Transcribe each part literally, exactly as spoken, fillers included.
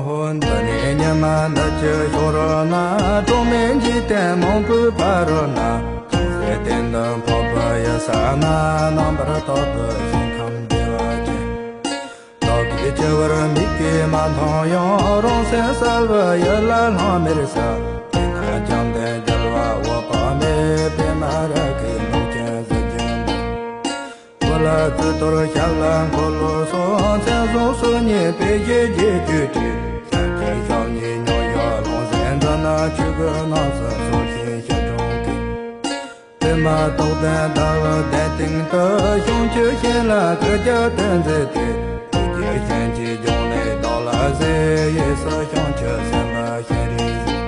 ཧོ། འདི་ནས་ཉི་མ་འདི་ཕྱི་ཤོར་ན། གྲོགས་མེད་འཇིག་རྟེན་མང་པོའི་ཕ་རོལ་ན། ཅུང་ཟད་གཏན་དུ་འཕགས་པའི་ཡུལ་ས་ན། རྣམ་པར་དག་པའི་ཞིང་ཁམས་བདེ་བ་ཅན། བདག་གིས་ཆེ་བར་མིག་གིས་མ་མཐོང་ཡང་། རང་སེམས་གསལ་བའི་ཡུལ་ལ་ལྷང་ངེར་གསལ། དེ་ན་བཅོམ་ལྡན་རྒྱལ་བ་འོད་དཔག་མེད། པདྨ་རཱ་གའི་ནོར་ཅན་གཟི་བརྗིད་འབར། གོ་ལ་ཚུལ་གཏོར་ཞབས་ལ་འཁོར་ལོ་སོགས། མཚན་བཟང་སོ་གཉིས་སྤེལ་ཞིང་རྗེས་སུ་བསྒྲུབས། སངས་རྒྱས་ཞབས་གཉིས་མཉམ་བཞག་ལྷུང་བཟེད་འཛིན། ཆོས་གོས་རྣམ་གསུམ་གསོལ་ཞིང་ཞབས་དྲུང་བཀོད། པདྨ་རྟག་བརྟན་ཟླ་བའི་གདན་སྟེང་དུ། བྱང་ཆུབ་ཤིང་ལ་གུས་ཀྱང་དོན་མཛད་དེ། ཐུགས་རྗེའི་སྤྱན་གྱིས་འབྱུང་གནས་བདག་ལ་གཟིགས། གཡས་སུ་བྱང་ཆུབ་སེམས་དཔའ་ཤཱ་རིའི་གཟིགས།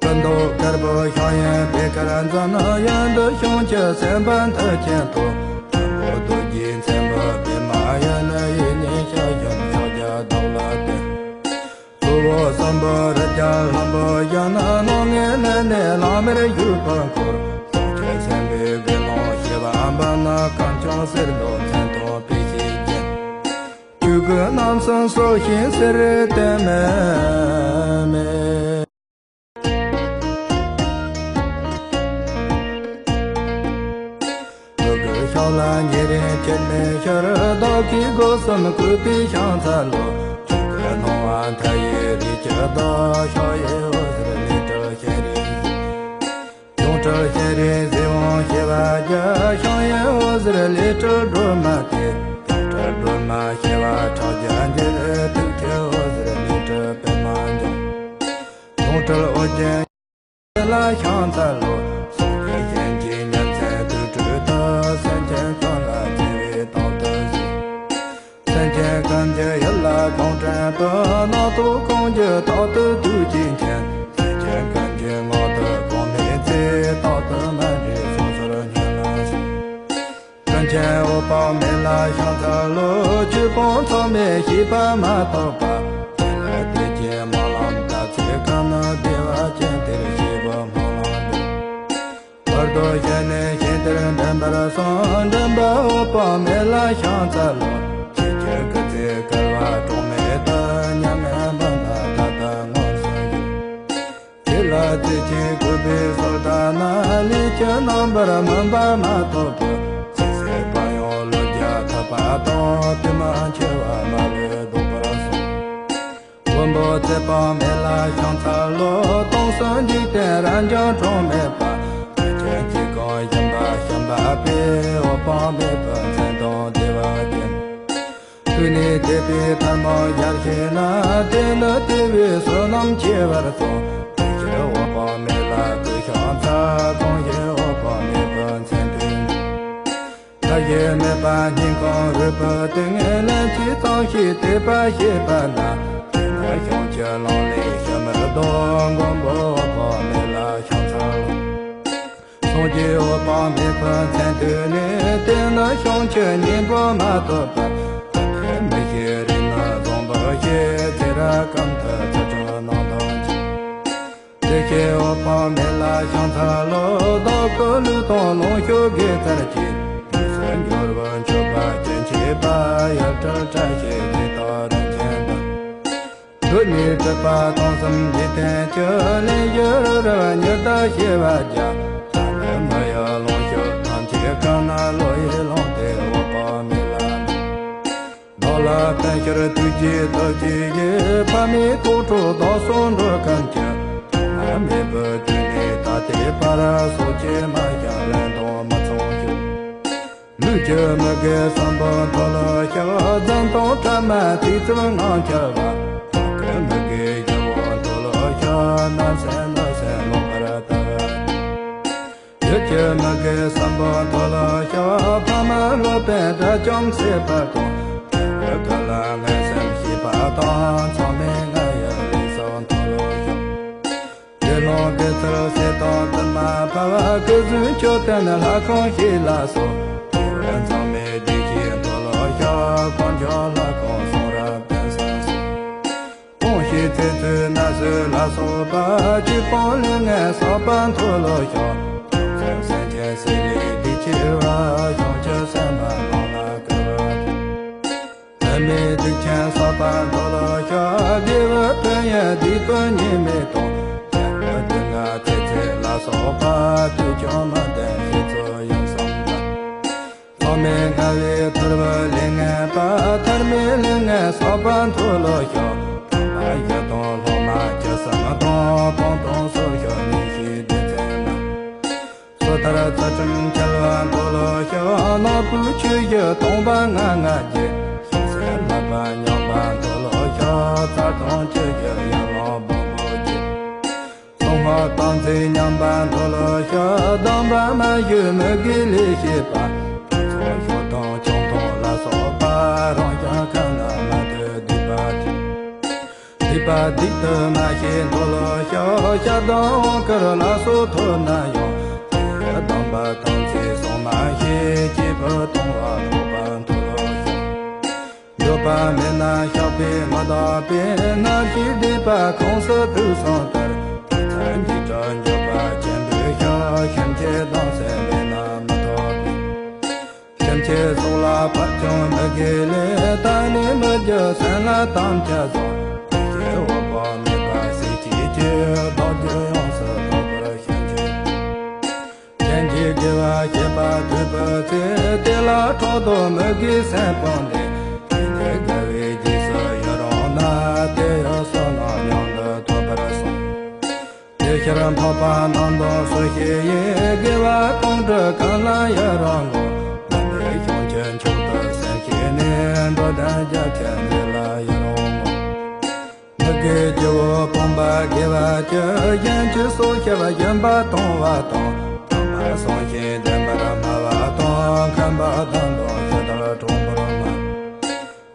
སྐུ་མདོག་དཀར་པོ་ཤ་ཡང་པད་དཀར་འཛིན། གཡོན་དུ་བྱང་ཆུབ་སེམས་དཔའ་མཐུ་ཆེན་ཐོབ། སྤྱི་བོར་རྡོ་རྗེ་མཚན་པོ་པདྨ་ཡིན། གཡས་ནས་ཞལ་བཞུགས་ཕྱག་རྒྱ་བདག་ལ་སྟོན། གཙོ་བོ་གསུམ་པོ་རིགས་བརྒྱ་ལྷུན་པོ་བཞིན། སྣང་ངེ་ལས་ནས་ལམ་མེར་བཞུགས་པར་འཁོར། བྱང་ཆུབ་སེམས་དཔའི་དགེ་སློང་བྱེ་བ་འབུམ། གངས་ལྗོངས་གསེར་མདོག་མཚན་མཐོང་དཔེ་བྱད་ཅན། ཆོས་གོས་རྣམ་གསུམ་གསོལ་ཞིང་གསོལ་རས་དོན་མེད་མེད། ལུ་གུ་ཤོག་ལ་ཉེ་རིང་ཁྱད་མེད་ཕྱིར། བདག་གིས་སྒོ་གསུམ་བཀོད་པའི་ཕྱག་འཚལ་ལོ། ཆོས་གོས་སྣང་བ་མཐའ་ཡས་རིགས་ཀྱི་བདག་ཕྱག་གཡས་འོད་ཟེར་ལས་གྲུབ་ཤཱ་རིའི་གཟིགས། གཡོན་གྲུབ་ཤཱ་རིའི་གཟིགས་དབང་བྱེ་བ་བརྒྱ། ཤམ་གཡས་འོད་ཟེར་ལས་གྲུབ་སྒྲོལ་མ་སྟེ། གཡོན་གྲུབ་སྒྲོལ་མ་བྱེ་བ་ཕྲག་བརྒྱ་འགྱེད། ཐུགས་ཀྱི་འོད་ཟེར་ལས་གྲུབ་པདྨ་འབྱུང་། གཡོན་གྲུབ་ཨོ་རྒྱན་ལ་ཕྱག་འཚལ་ལོ། སངས་རྒྱས་གཞན་གྱི་ཉིན་མཚན་དུས་དྲུག་ཏུ། སེམས་ཅན་ཀུན་ལ་བརྩེ་བས་རྟག་ཏུ་གཟིགས། སེམས་ཅན་ཀུན་གྱི་ཡིད་ལ་དགོངས་དྲན་པའི། རྣམ་རྟོག་ཀུན་གྱི་དག་ཏུ་ཐུགས་རྗེ་མཁྱེན། སེམས་ཅན་ཀུན་གྱི་ངང་དུ་གོང་མའི་ཚེ། རྟག་ཏུ་མ་འདྲེས་སོ་སོར་ཉམས་ལ་སོགས། ཀུན་མཁྱེན་འོད་དཔག་མེད་ལ་ཕྱག་འཚལ་ལོ། ཆོས་སྤོང་ཚད་མེད་ཤེས་པ་མ་ཐོབ་པ། དེ་ལ་དད་ཅིང་སྨོན་ལམ་བཏབ་ཚད་ཀུན། བདེ་བ་ཅན་དེར་སྐྱེ་བའི་སྨོན་ལམ་འདེབས། བར་དོ་བཞི་ནས་ཞིང་དེར་འདྲེན་པར་གསུངས། འདྲེན་པ་འོད་དཔག་མེད་ལ་ཕྱག་འཚལ་ལོ། ཆོས་ཀྱི་སྐུ་ཚེ་བསྐལ་པ་གྲངས་མེད་དུ། མྱ་ངན་འབུམ་པ་ད་ལྟ་མངོན་སུམ་བཞུགས། དེ་ལ་བརྩེ་ཆེན་གུས་པས་གསོལ་བ་བཏབ་ན། ལས་ཀྱི་རྣམ་པར་སྨིན་པ་མ་ཐོབ་པར། ཚེ་ཟད་པ་ཡང་བློ་རྒྱ་ཐག་པ་དང་། དེ་མ་མཆིས་པ་མ་ལུས་བཟློག་པར་གསུངས། མགོན་པོ་ཚེ་དཔག་མེད་ལ་ཕྱག་འཚལ་ལོ། སྟོང་གསུམ་འཇིག་རྟེན་རབ་འབྱམས་གྲངས་མེད་པ། ལྷ་ཆེན་གྱིས་གང་ཞིང་པ་ཞིང་པ་པའི། འོད་དཔག་མེད་པའི་མཚན་དང་བདེ་བ་ཅན། ཐུགས་ནི་དད་པའི་ཐལ་མོ་སྦྱར་ཞིང་ན། དེ་ནི་དེ་བས་བསོད་ནམས་ཆེ་བར་གསུངས། དེ་ཕྱིར་འོད་དཔག་མེད་ལ་གུས་ཕྱག་འཚལ། གང་ཞིག་འོད་དཔག་མེད་པའི་མཚན་ཐོས་ནས། མཐའ་ཡས་མེད་པ་སྙིང་ཁོང་རུས་པའི་གཏིང་། ལན་གཅིག་ཙམ་ཞིག་དད་པ་བྱས་པ་ན། དེ་ནི་བྱང་ཆུབ་ལམ་ལས་ཞི་མི་ལྡོག། མགོན་པོ་འོད་དཔག་མེད་ལ་ཕྱག་འཚལ་ལོ། སངས་རྒྱས་འོད་དཔག་མེད་པའི་མཚན་ཐོས་ནས། དེ་ནི་བྱང་ཆུབ་སྙིང་པོ་མ་ཐོབ་པར། ཐབས་མེད་མི་ཤེས་རིགས་རྣམས་བཟང་པོར་ཤེས། ཚེ་རབས་ཀུན་ཏུ་ཚུལ་ཁྲིམས་རྣམ་དག་བྱེད། དེ་ཕྱིར་འོད་དཔག་མེད་ལ་ཕྱག་འཚལ་ལོ། བདག་གི་ལུས་དང་ལོངས་སྤྱོད་དགེ་རྩར་བཅས། དུས་སུ་འབྱོར་བའི་མཆོད་པ་སྤྱན་ཆད་པ། ཡུལ་གྲུ་བཀྲ་ཤིས་རི་དྭགས་རིན་ཆེན་དང་། འདོད་ནི་སྒྲིབ་པ་སྟོང་གསུམ་འཇིག་རྟེན་གྱི། གླེན་གཞི་རི་རབ་ཉི་ཟླ་བྱེ་བ་བརྒྱ། ལྷ་མི་ཡི་ལོངས་སྤྱོད་ཐམས་ཅད་ཀུན། བློ་ཡིས་བླངས་ཏེ་འོད་དཔག་མེད་ལ་འབུལ། བདག་ལ་ཕན་ཕྱིར་ཐུགས་རྗེའི་སྟོབས་ཀྱིས་བཞེས། ཕ་མའི་ཐུགས་སྤྲོ་བདག་སོགས་འགྲོ་ཀུན་གྱི། ཐོག་མ་མེད་པའི་དུས་ནས་ད་ལྟའི་བར། སྲོག་གཅོད་མ་བྱིན་ལན་དང་མི་མཚུངས་ཤིང་། ལུས་ཀྱི་མི་དགེ་གསུམ་པོ་མཐོལ་ལོ་བཤགས། རྫུན་དང་ཕྲ་མ་ཚིག་རྩུབ་ངག་འཁྱལ་བ། བདག་གི་མི་དགེ་བཞི་པོ་མཐོལ་ལོ་བཤགས། བརྣབ་སེམས་གནོད་སེམས་ལོག་པར་ལྟ། ཡིད་ཀྱི་མི་དགེ་གསུམ་པོ་མཐོལ་ལོ་བཤགས། ཕ་མ་བསླུ་བའི་དགྲ་བཅོམ་བྱེད་པ་དང་། དགྲ་བོའི་ཁ་ལ་ངན་སེམས་བྱེད་པ་དང་། མཚམས་མེད་ལྔ་ཡི་ལས་སོགས་མཐོལ་ལོ་བཤགས། དགེ་སློང་དགེ་ཚུལ་བྱེད་དང་དུ་མ་ཕབ། སྐུ་གཟུགས་མཆོད་རྟེན་ལྷ་ཁང་བྱེད་ལ་སོགས། དགེ་བའི་མཚམས་མེད་སྡིག་བྱས་མཐོལ་ལོ་བཤགས། དཀོན་མཆོག་ལྷ་ཁང་གསུང་རབ་དོན་གསུམ་སོགས། སྤོང་ཞིང་ཚེ་ཚུལ་ན་ཟུག་ལ་སོགས་པ། ཅི་སྤོང་ལས་ངན་བསགས་པ་མཐོལ་ལོ་བཤགས། ཕུང་ཁམས་སེམས་ཅན་སྲེད་ལས་སྡིག་ཆེ་བ། བྱང་ཆུབ་སེམས་དཔའ་ལམ་ལ་བཀོད་པ་དང་། དོན་མེད་སྡིག་ཅན་བསགས་པ་མཐོལ་ལོ་བཤགས། བདེ་བ་ཕན་ཡང་སྡིག་པ་ཉེས་མེད་དང་། ཁྱད་པར་སྡུག་བསྔལ་ཚེ་ཚད་ལ་སོགས་པ། དུས་ཀྱང་མི་ལྡན་ཞེས་ཚོལ་ཡང་བསམ་ལ། ལྷག་མེད་དགའ་བའི་ཐར་པའི་ལས་ངན་པ། ཐར་མེད་ལས་ངན་བསགས་པ་མཐོལ་ལོ་བཤགས། དམ་པ་བཞི་དང་སློབ་མ་བཅུ་གསུམ་དང་། གང་དང་སོར་བཤགས་ཉེས་ཞི་སྡེ་ཚན་ལྔ། སོ་ཐར་ཚུལ་ཁྲིམས་འཆལ་བ་མཐོལ་ལོ་བཤགས། ནག་པོའི་ཆོས་བཞི་སྟོང་པ་ལྔ་ལྔ་བརྒྱད། ཤིང་གསོན་ལག་པ་ཉམས་པ་མཐོལ་ལོ་བཤགས། ཚར་གྲངས་བཅུ་བཞི་ཡར་ལངས་སྦོམ་པོ་བརྒྱད། གསང་སྔགས་དམ་ཚིག་ཉམས་པ་མཐོལ་ལོ་བཤགས། སྡོམ་པ་མ་ཞུས་མི་དགེའི་ལས་བྱས་པ། ཕུན་ཚོགས་ཞོ་དང་ཆང་འཐུང་ལ་སོགས་པ། རང་བཞིན་ཁ་ན་མ་ཐོས་སྡིག་པ་བྱས། སྡིག་པ་སྡིག་ཏུ་མ་ཤེས་མཐོལ་ལོ་བཤགས། གཤགས་དང་དབང་བསྐུར་ལ་སོགས་ཐོབ་ན་ཡང་། དེ་ཡི་སྡོམ་པ་དམ་ཚིག་བསྲུང་མ་ཤེས། སྐྱེས་བུ་དང་བ་འགོག་པ་མཐོལ་ལོ་བཤགས། འགྱོད་པ་མེད་ན་བཤགས་པས་མི་འདག་པས། རྣམ་ཤེས་སྡིག་པ་ཁོངས་སུ་ཕུད་སོང་ལྟར། དེ་ཚེ་འཇིགས་སྐྲག་འགྱོད་པ་ཆེན་པོས་བཤགས། ཤིན་ཏུ་སྡོམ་སེམས་མེད་ན་མི་ཐོབ་པས། ཕྱིན་ཆད་སྲོག་ལ་བབ་ཀྱང་མི་དགེའི་ལས། ད་ནི་མི་བགྱིད་སེམས་ལ་དམ་བཅའ་བཟུང་། དེ་ཕྱིར་འོད་དཔག་མེད་པ་སྲས་བཅས་ཀྱིས། བདག་རྒྱུད་ཡོངས་སུ་རྟོགས་པར་ཤོག་ཅིག། གཞན་གྱི་དགེ་བ་བྱེད་པ་སྡུག་པའི་ཚེ། དེ་ལ་ཕྲག་དོག་མི་དགེའི་སེམས་སྤངས་ཏེ། དེ་ནས་དགེ་བའི་རྗེས་སུ་ཡི་རང་ན། དེ་ཡི་བསོད་ནམས་མྱང་དུ་ཐོབ་པར་གསུངས། དེ་ཕྱིར་འཕགས་པ་རྣམས་དང་སུ་ཞིག་ཡིན། དགེ་བ་གང་བསྒྲུབས་གང་ལ་ཡི་རང་ངོ་། དེ་ནས་བྱང་ཆུབ་མཆོག་ཏུ་སེམས་བསྐྱེད་ནས། འགྲོ་དོན་རྒྱ་ཆེར་མཛད་ལ་ཡི་རང་ངོ་། མི་དགེའི་སྐྱེ་བོ་སྤོང་བར་དགེ་བ་བཅུ། གཞན་གྱི་སྲོག་བཤགས་སྦྱིན་པ་གཏོང་བ་དང་། དམ་པ་གསུམ་བཞིན་བསྟེན་པར་སྨྲ་བ་དང་། ཁམས་པ་དག་དང་ཇི་ལྟར་གྲོགས་པོར་སྨྲ།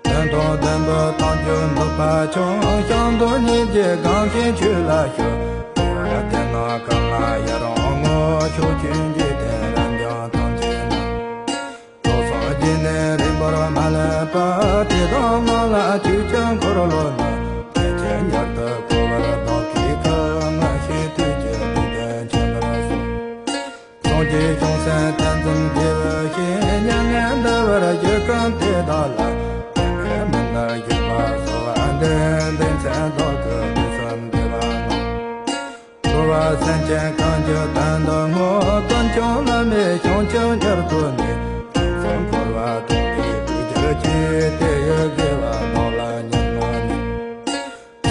དོན་དང་ལྡན་པའི་ཐམས་ཅད་འདོད་པ་ཆུང་། བྱམས་སྡུག་སྙིང་རྗེ་གང་ཞིག་ཆོས་ལ་ཞུགས། དེ་ཡང་དེ་རྣམས་གང་ལ་ཡི་རང་ངོ་། ཕྱོགས་བཅུའི་འཇིག་རྟེན་རབ་འབྱམས་ཐམས་ཅད་ན། རྫོགས་སངས་རྒྱས་ནས་རིང་པོར་མ་ལུས་པ། དེ་དག་རྣམས་ལ་ཆོས་ཀྱི་འཁོར་ལོ་ན། དེ་ཕྱིར་མྱུར་དུ་འཁོར་བར་བདག་གིས་ཁས། ང་ཞིག་དུས་ཀྱི་སྡིག་དོན་ཆེན་པོར་གསུངས། སངས་རྒྱས་བྱང་སེམས་ཐེ་ཚོམ་དགེ་བའི་བཤེས། མྱ་ངན་འདའ་བར་བཞེད་ཀུན་དེ་དག་ལ། དེ་ནས་མི་འདའ་བཞེད་པ་གསོལ་བ་འདེབས། དེ་ཚེ་བདག་གིས་དུས་གསུམ་བདེ་བ་གནང་། འགྲོ་བ་སེམས་ཅན་གང་གི་དོན་དུ་བསྔོ། ཀུན་ཀྱང་བླ་མེད་བྱང་ཆུབ་མྱུར་ཐོབ་ནས། ཕུན་སུམ་འཁོར་བ་སྟོང་གིས་དྲུག་གྱུར་ཅིག། དེ་ཡི་དགེ་བ་བདག་ལ་མྱུར་བསྔོ་ནས།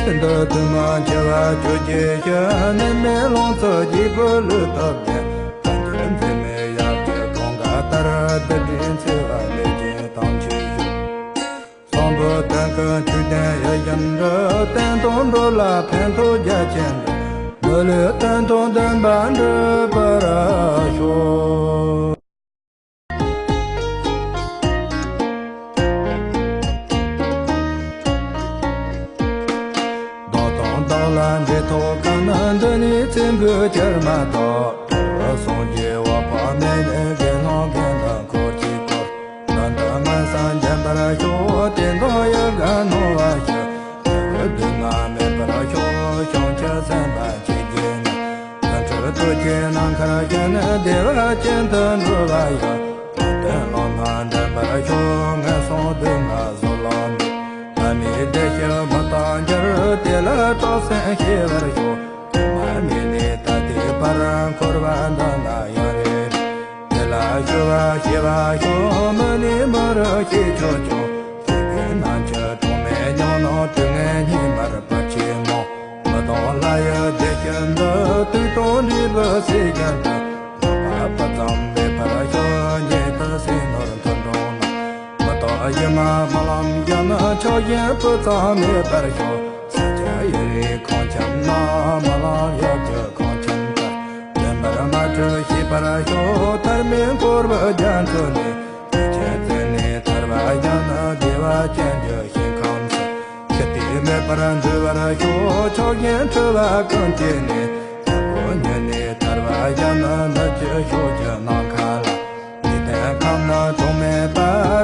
ཤིན་ཏུ་དུས་མིན་འཆི་བ་གཅོད་བྱེད་ཕྱིར། ནད་མེད་ལོངས་སུ་སྤྱད་པའི་ལུས་ཐོབ་ཀྱང་། ཕན་ཕྱིར་འཛད་མེད་ཡབ་ཀྱི་དུང་དཀར་ལྟར། རྡུལ་སྒྲིལ་འཚེ་བ་ལས་ཀྱང་དམ་ཆོས་ཞུ། གསང་ཕུ་སྟོན་ཀའི་མཆོད་རྟེན་ཡིད་བཞིན་འདྲི། བསྟན་དང་འགྲོ་ལ་ཕན་ཐོགས་རྒྱ་ཆེན་འགྲུབ། མི་ལུས་དོན་དང་ལྡན་པ་འགྲུབ་པར་ཤོག། བདག་དང་བདག་ལ་འབྲེལ་ཐོགས་གང་། འདི་ནས་ཚེ་འཕོས་གྱུར་མ་ཐག། སངས་རྒྱས་འོད་དཔག་མེད་ནས། དགེ་སློང་ཀུན་ལ་འཁོར་གྱིས་བསྐོར། དོན་དུ་མངོན་སུམ་འབྱོན་པར་ཤོག། དེ་དག་ཡིད་ཀྱིས་མནོ་བར་ཞུ། སྡུག་བསྔལ་མེད་པར་ཤོག། བྱང་ཆུབ་སེམས་དཔའ་ཆོས་ཀྱི་གནས། དོན་གྲུབ་ཐུགས་ཀྱི་རྣམ་མཁར་བཞུགས། བདེ་བ་ཅན་དུ་འགྲོ་བ་ཡང་། དོན་བླ་ན་འདྲེན་པར་ཤོག། ངན་སོང་སྡུག་བསྔལ་བཟོད་གླགས་མེད། ལྷ་མིའི་བདེ་གཤེགས་མི་རྟག་འགྱུར། དེ་ལ་སྐྲག་སེམས་སྐྱེ་བར་ཤོག། མ་རྨོས་ནས་ད་ལྟའི་བར། འཁོར་བ་འདི་ན་ཡང་རེ་རེ། དེ་ལ་སྐྱོ་བ་སྐྱེ་བར་ཤོག། མི་ནས་མི་རུ་སྐྱེ་ཆོག་ཀྱང་། སྐྱེ་བའི་ནང་ཆོས་གྲངས་མེད་མྱོང་ནོ། དུས་ངན་སྙིགས་མར་བར་ཆད་མང་། མི་དང་ལྷ་ཡི་བདེ་སྐྱིད་འདི། དུག་དང་འདྲེས་པའི་ཟས་བརྒྱ་འདི། ལོག་པ་སྤུ་ཙམ་མེད་པར་ཤོག། ཉེ་དུ་ཟས་ནོར་མཐུན་གྲོགས་རྣམས། མི་རྟག་ཡིད་མ་རྨི་ལམ་བརྒྱ་ན། ཆགས་ཞེན་སྤུ་ཙམ་མེད་པར་ཤོག། ས་སྐྱ་ཡུལ་རིས་ཁང་ཁྱིམ་ན། རྨི་ལམ་ཡུལ་གྱི་ཁང་ཁྱིམ་ལྟར། བདེན་པར་མ་འཁྲུལ་ཤེས་པར་ཤོག། ཐར་མེད་འཁོར་བའི་རྒྱ་མཚོ་ནས། ཐེག་ཆེན་བཙལ་ནས་ཐར་པ་ཡང་ན། བདེ་བ་ཅན་གྱི་ཞིང་ཁམས་སུ། ཤི་སྟེ་མེད་པར་འདུལ་བར་ཤོག། ཆགས་ཞེན་འཁྲུལ་བ་ཀུན་བཅས་ནས། ཐར་པ་ཉིད་ནས་ཐར་པ་ཡང་ན། ནུབ་ཀྱི་ཕྱོགས་ཀྱི་ནམ་མཁའ་ལ། འཇིག་རྟེན་ཁམས་ན་གྲངས་མེད་པ།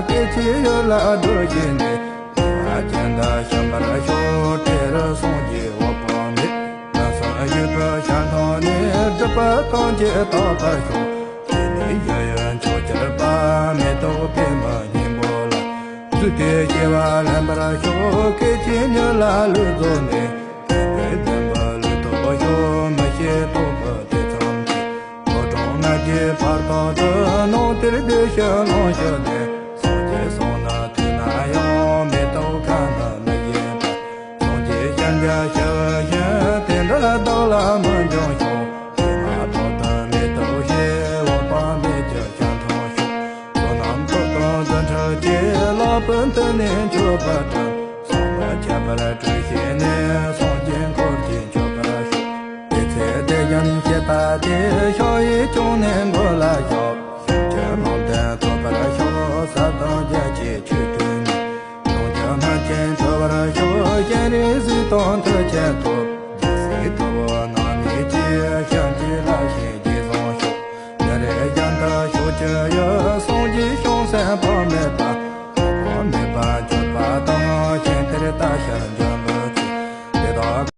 སྐད་ཅིག་ཡུད་ལ་སྒྲོལ་བྱེད་ནས། བདེ་བ་ཅན་དུ་ཕྱིན་པར་ཤོག། དེ་རུ་སངས་རྒྱས་འོད་དཔག་མེད། ལམ་གསུམ་བཞུགས་པའི་ཞལ་མཐོང་ནས། སྒྲུབ་པ་ཐམས་ཅད་དག་པར་ཤོག། དེ་ནས་ཡུལ་ཡུལ་མཆོག་གྱུར་པ། མེ་ཏོག་པདྨའི་སྙིང་པོ་ལ། དེ་སྐྱེ་བ་ལེན་པར་ཤོག་སྐད་ཅིག་ཉིད་ལ་ལུས་རྫོགས་ནས། དེ་བདེན་པ་ལུས་རྟོགས་ཤོག་མི་ཤེས་རྟོག་པ་དེ་ཙམ་གྱིས། བློ་གྲོས་ལྔ་བརྒྱའི་བར་དོ་དུ་ནང་དེར་བདེ་ཞིང་ལོངས་སྤྱོད་ནས། སངས་རྒྱས་སོང་ན་དུས་ན་ཡང་མེ་ཏོག་ཁ་ན་མི་ཡིན་པ། སངས་རྒྱས་ཤཱཀྱ་ཞི་བའི་ཞིང་དེ་འདྲ་བདག་ལ་མི་འབྱུང་ཤོག་དེ་མ་ཐག་ཏུ་མེ་ཏོག་བཞད་འོད་དཔག་མེད་ཀྱི་ཞལ་མཐོང་ཤོག་བསོད་ནམས་སྟོབས་དང་རྫུ་འཕྲུལ་གྱིས། ལྷ་བུ་འདི་ནི་མཆོད་པར་བགྲང་། བསམ་པ་ཁྱད་པར་སྤྲོས་བྱས་ནས། སངས་རྒྱས་འཁོར་གྱིས་མཆོད་པར་ཤོག་དེ་ཚེ་དེ་བཞིན་གཤེགས་པ་དེ། ཕྱག་གཡས་བརྐྱང་ནས་མགོ་ལ་བཞག་བྱང་ཆུབ་ལམ་བདེན་ཐོབ་པར་ཤོག་ས་དང་རྒྱ་ཆེའི་ཆོས་སྒྲུབ་ནས། ལོངས་སྤྱོད་ལྷ་ཆེན་ཐོབ་པར་ཤོག་སྤྱན་རས་གཟིགས་དང་ཐུགས་རྗེ་ཐོབ། རྒྱལ་སྲས་ཐུ་བོ་རྣམ་གཉིས་ཀྱིས། ཞབས་ཀྱིས་བརླབས་ཤིང་རྗེས་བཟུང་ཤོག་ཉིན་རེ་བཞིན་དུ་ཕྱོགས་བཅུ་ཡི། སངས་རྒྱས་བྱང་སེམས་དཔག་མེད་པ། དཔག་མེད་པ་མཆོད་པ་དང་། ཞིང་དེར་བལྟ་ཞིང་འཇུག